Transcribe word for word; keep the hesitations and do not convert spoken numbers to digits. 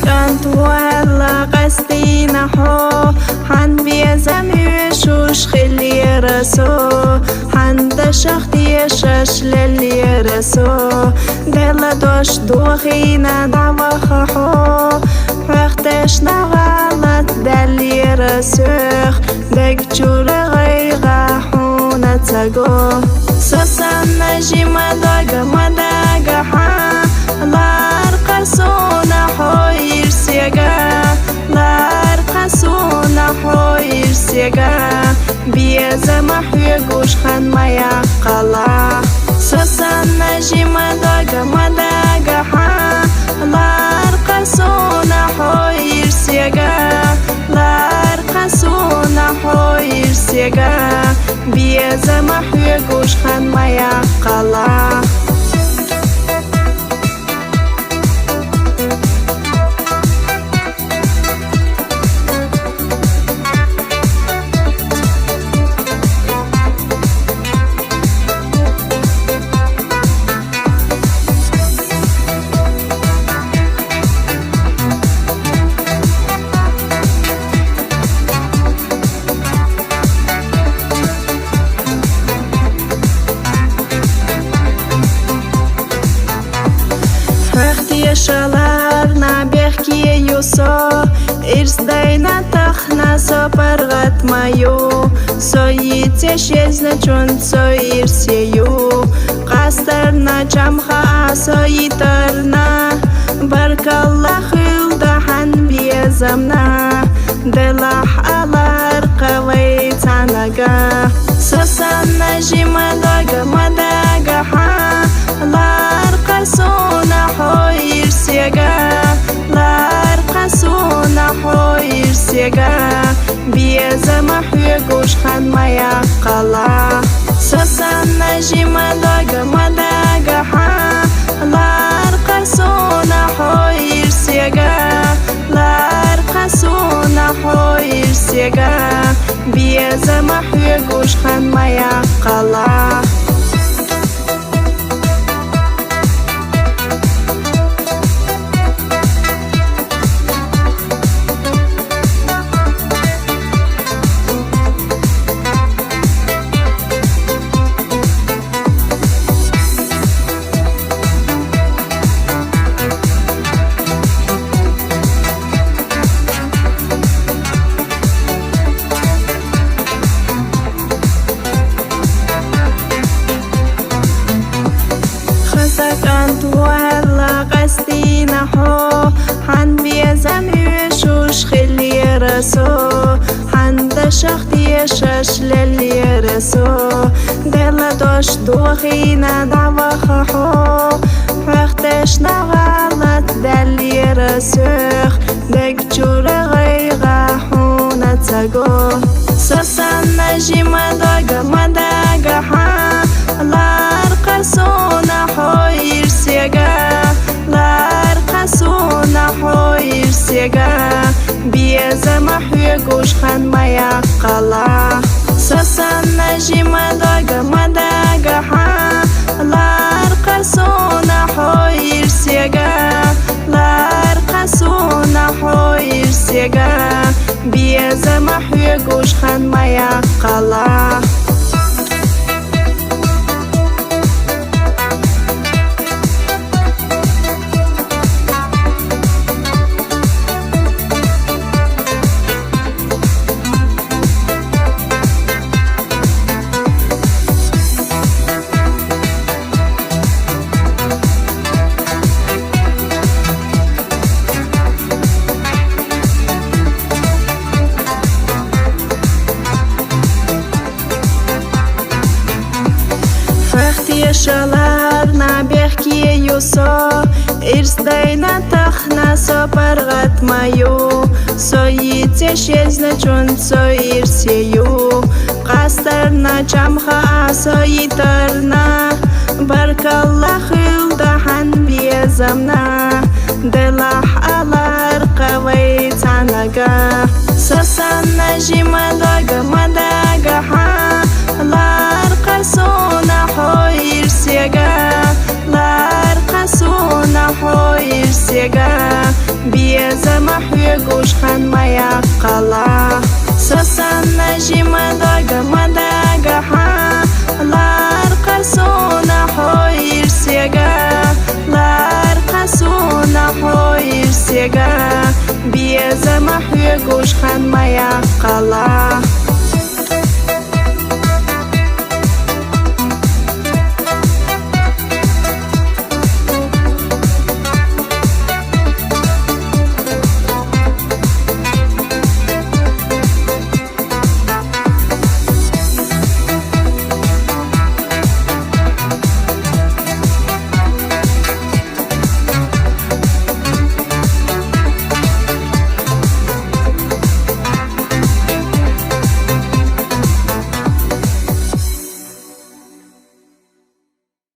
КӀант ваьлла къаьстина хьо, хьан безам оьшуш хиллера со, хьан дашах тешаш леллера со. Делла дош дохийна дӀаваха хьо, хьох тешна гӀалат даьллера соьх, дег чура гӀайгӀа хьуна ца го. Со санна жима дог ма дагахьа, ларкъа суна хьо ирсега, ларкъа суна хьо ирсега, безама хьоьгуш хан ма яккхала. Со санна жима дог ма дагахьа, ларкъа суна хьо ирсега, ларкъа суна хьо ирсега, безама хьоьгуш хан ма яккхала. Хьох тешаларна бехке ю со, ирс дайна тахана со паргӀат ма ю. Со йицеш езначунца со ирсе ю, къастарна чамха а со йитарна. Баркалла хуьлда хьан безамна, делахь а ларкъа вай цанага. Со санна жима дог ма дагахьа, ларкъа суна хьо ирсега, ларкъа суна хьо ирсега, безама хьоьгуш хан ма яккхала. Со санна жима дог ма дагахьа, ларкъа суна хьо ирсега, ларкъа суна хьо ирсега, безама хьоьгуш хан ма яккхала. Хаза кӀант ваьлла къаьстина хьо, хьан безам оьшуш хиллера со, хьан дашах тешаш леллера со. Делла дош дохийна дӀаваха хьо, хьох тешна гӀалат даьллера соьх, дег чура гӀайгӀа хьуна ца го. Со санна жима дог ма дагахьа, ларкъа суна хьо ирсега, ларкъа суна хьо ирсега, безама хьоьгуш хан ма яккхала. Со санна жима дог ма дагахьа, ларкъа суна хьо ирсега, ларкъа суна хьо ирсега, безама хьоьгуш хан ма яккхала. Хьох тешаларна бехке ю со, ирс дайна тахана со паргӀат ма ю. Со йицеш езначунца со ирсе ю, къастарна чамха а со йитарна. Баркалла хуьлда хьан безамна, делахь а ларкъа вай цанага. Со санна жима дог ма дагахьа, ларкъа суна хьо ирсега, ларкъа суна хьо Ирсэгэ, безэ мэхьуе гушхан маяг къала. Сэсэн нэжьи мэдэгэ, мэдэгэ хьа, лар къэсунэхьо ирсэгэ, лар къэсунэхьо ирсэгэ, безэ мэхьуе гушхан маяг къала.